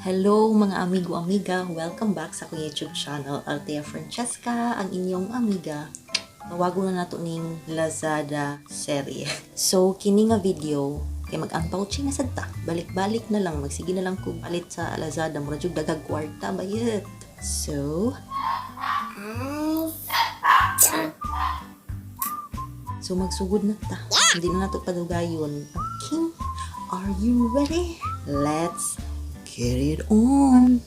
Hello mga amigo amiga, welcome back sa akong YouTube channel, Althea Francesca, ang inyong amiga. Tawagon na nato ning Lazada serye. So kini nga video kay mag-unpouching na sad ta. Balik-balik na lang, magsige na lang kog palit sa Lazada, mura jud dagag kwarta bayet. So magsugod na ta. Hindi na nato padugayon. Okay, are you ready? Let's get it on!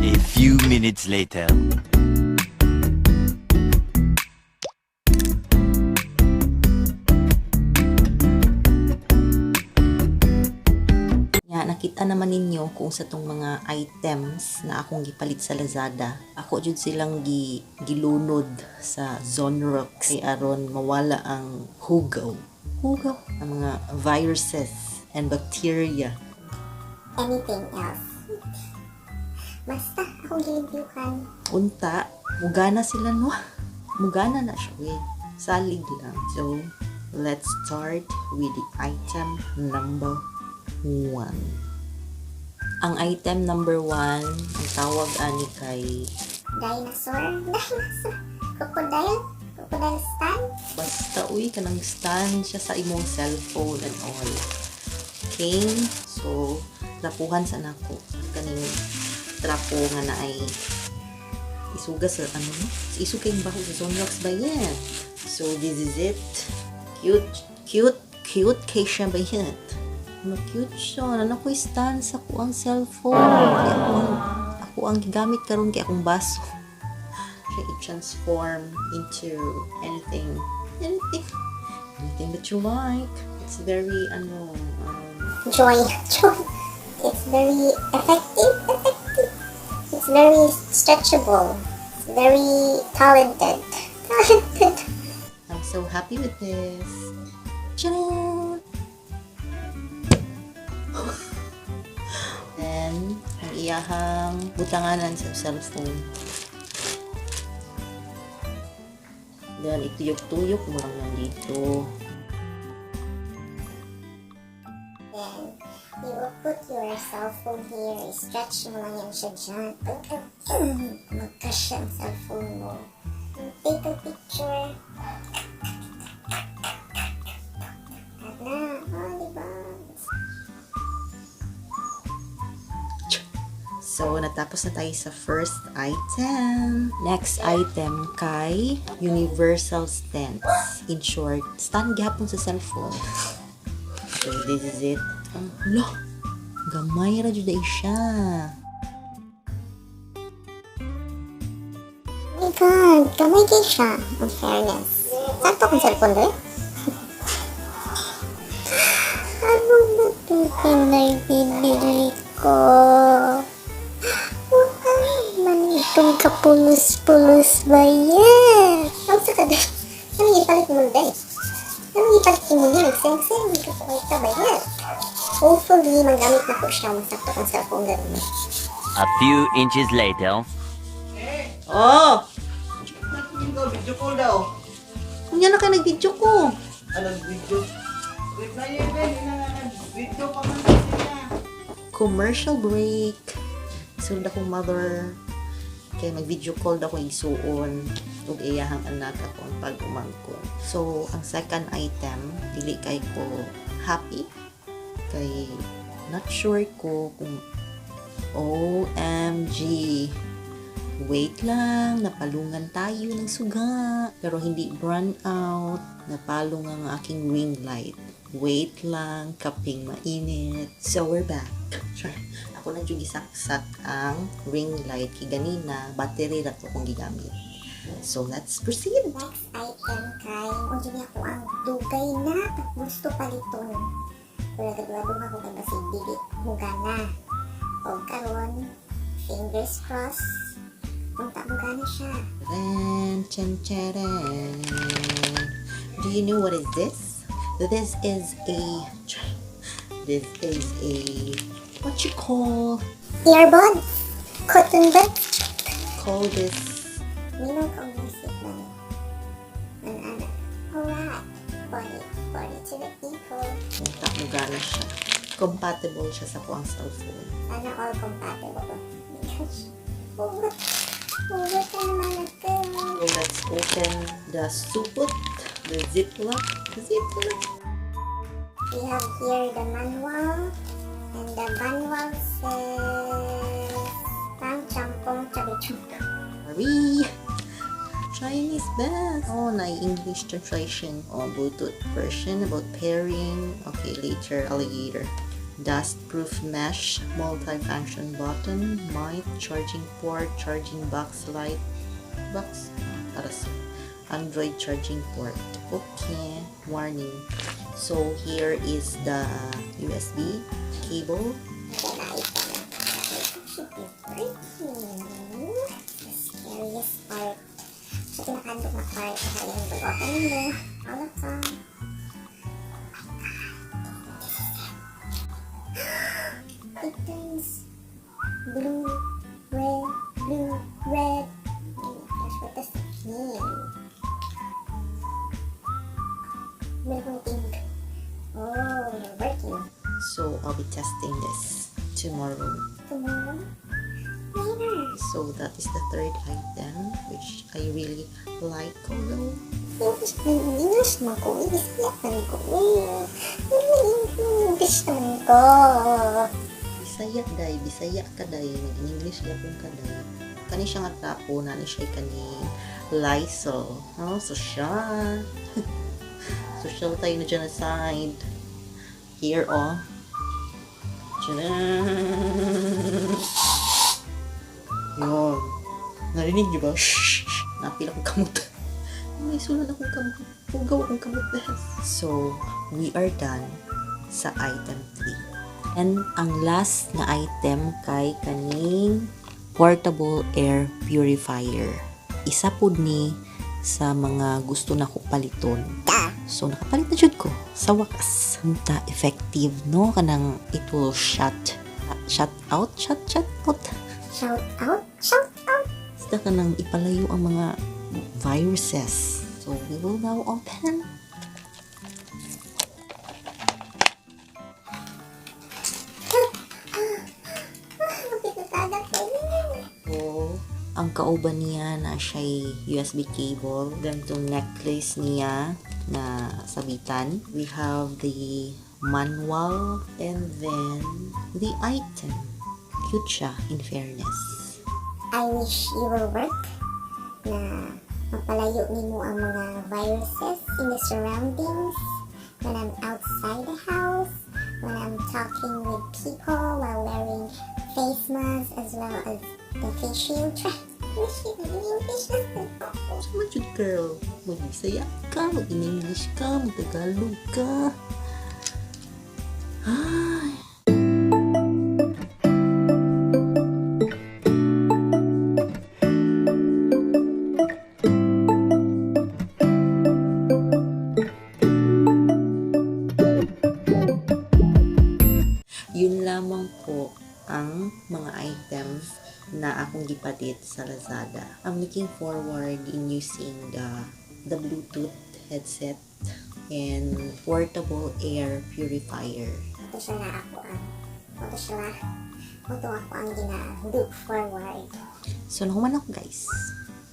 A few minutes later. Nga, nakita naman ninyo kung sa tong mga items na akong gipalit sa Lazada. Ako jud silang gilunod sa Zonrox kay aron mawala ang hugaw. Hugaw? Ang mga viruses and bacteria. Anything else. Basta, akong gilibyuhan. Unta, mugana sila no. Mugana na siya, we. Salig lang. So, let's start with the item number 1. Ang item number 1, ang tawag ani kay Dinosaur? Dinosaur? Crocodile? Crocodile stand? Basta uy, kanang stand siya sa imong cellphone and all. Okay? So, trapuhan sa nako. Kaning trapo nga na ay isuga sa ano no? Isug kay baho sa Zonrox ba yan? So, this is it. Cute, cute, cute kay siya ba yan? Ano, cute siya. Ano ko stand sa kuang cellphone. Kaya ako ang gigamit karon kay akong baso. Siya i-transform into anything. Anything. Anything that you like. It's very, ano, Joy. Joy. It's very effective. Effective. It's very stretchable. It's very talented. Talented. I'm so happy with this. Tcharam! Then, ang iyahang butanganan sa cellphone. Then, ituyok-tuyok mo lang yan dito. Then, you will put your cell phone here. I-stretch mo lang yan siya dyan. Magkasya ang cellphone mo. Take a picture. At na. Oh, diba? So, natapos na tayo sa first item. Next item kay Universal Stands. In short, stand gihapon sa cellphone. So, this is it. Ang lo, gamay ra jud ay siya. Oh my God, gamay kay siya. In fairness. Sakto kong cellphone doon. Ano ba ito pinagbibili ko? Wala man itong kapulus-pulus ba yan? Ang saka doon. Anong ipalit mo doon? Anong ipalit mo doon? Nagseng-seng, hindi ko kumita ba yan? Hopefully, magamit na ko siya. Masakto kong cellphone gano'n. A few inches later. Oh! Video call daw. Kunya na ka nag-video ko. Anong video? Wait na yun, Ben. Video pa man kasi na. Commercial break. Sunod akong mother. Kaya mag-video call daw ko isuon ug iyahang anak ako ang pag-umangkon. So, ang second item Dili kay ko happy kay not sure ko kung. OMG! Wait lang, napalungan tayo ng suga. Pero hindi brown out, napalong ang aking ring light. Wait lang, kaping mainit. So we're back. Sure. Ako na jud gisaksak ang ring light kay ganina, battery ra to akong gigamit. So let's proceed. Next item kay unsa niya ko ang dugay na gusto paliton. Pero nagaduha ko kay basig dili mugana. O karon, fingers crossed, unta mugana siya. Ren, chen, cheren. Do you know what is this? This is a what you call Earbud, cotton bud, call this Ninong ka music man. Ana. Alright. Body, body to the people. Unta mo siya. Compatible siya sa kuang cellphone. Sana all compatible. Oh my gosh. Hugot. Hugot na naman ako. So let's open the supot, the ziplock, ziplock. We have here the manual. And the manual says Pang champong chabi. Marie! Chinese best! Oh, na English translation. Oh, Bluetooth version about pairing. Okay, later, alligator. Dust-proof mesh, multi-function button, mic, charging port, charging box light, box, para sa Android charging port. Okay, warning. So, here is the USB cable. Then item. It should be working. The scariest part. Sa pinakandok na part sa yung pag-open mo. All of them. It turns blue, red, blue, red. Oh my gosh, what does it mean? Meron pink. Oh, working. So, I'll be testing this tomorrow. Tomorrow? Later. So that is the third item, which I really like although. English, English naman ko. Bisaya man ko. English naman ko. Bisaya day, Bisaya ka day, mag-English yapon ka day. Kani siya nga trapo na ni siya kani Lysol. Oh, social. Social tayo na dyan aside. Here, oh. Tcharam! Yun. Narinig niyo ba? Shh! Napil akong kamot. May sulod akong kamot. Hugaw akong kamot. So, we are done sa item 3. And ang last nga item kay kaning portable air purifier. Isa pud ni sa mga gusto na ko paliton. So nakapalit na jud ko sa wakas. Unta effective, no, kanang it will shut out, shut shut out. Shout out? Shout out? Basta kanang ipalayo ang mga viruses. So we will now open. Kapit na tagak ko. So, ang kauban niya na siya'y USB cable. Then, itong necklace niya na sabitan. We have the manual and then the item. Cute siya, in fairness. I wish you will work na mapalayo nimo ang mga viruses in the surroundings when I'm outside the house, when I'm talking with people while wearing face mask as well as the face shield. Wish you English na ko. Sama jud, girl. Mag-Bisaya ka, mag-English ka, mag-Tagalog ka. Ay. Yun lamang po ang mga items na akong gipalit sa Lazada. I'm looking forward in using the Bluetooth headset and portable air purifier. Ito siya na ako ang ito siya ito ako ang gina look forward. So, nahuman ako, guys.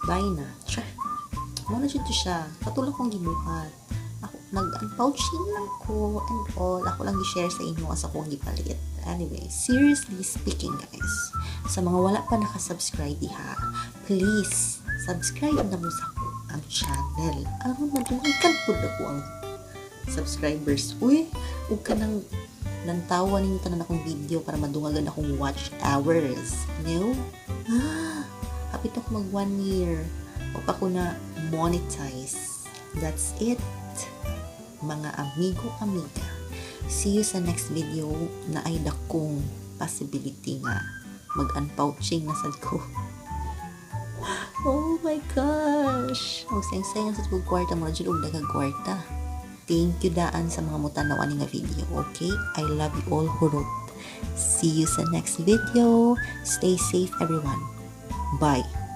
Bye na. Char. Mao na jud to siya. Katulad kong gibuhat. Ako, nag-unpouching lang ko and all. Ako lang i-share sa inyo sa akong gipalit. Anyway, seriously speaking, guys, sa mga wala pa nakasubscribe diha, please, subscribe na mo sa akoang channel. Aron madunggan pud ako ang subscribers. Uy, ug kanang lantawa ninyo tanan akong video para madungagan akong watch hours. No? Ah, hapit ako mag one year. O pa ko na monetize. That's it, mga amigo, amiga. See you sa next video na ay dakong possibility nga mag-unpouching na sad ko. Oh my gosh! Ang sayang-sayang sa tugog kwarta mo na dyan og daghang kwarta. Thank you daan sa mga mutanaw ani nga video, okay? I love you all, hurot. See you sa next video. Stay safe, everyone. Bye.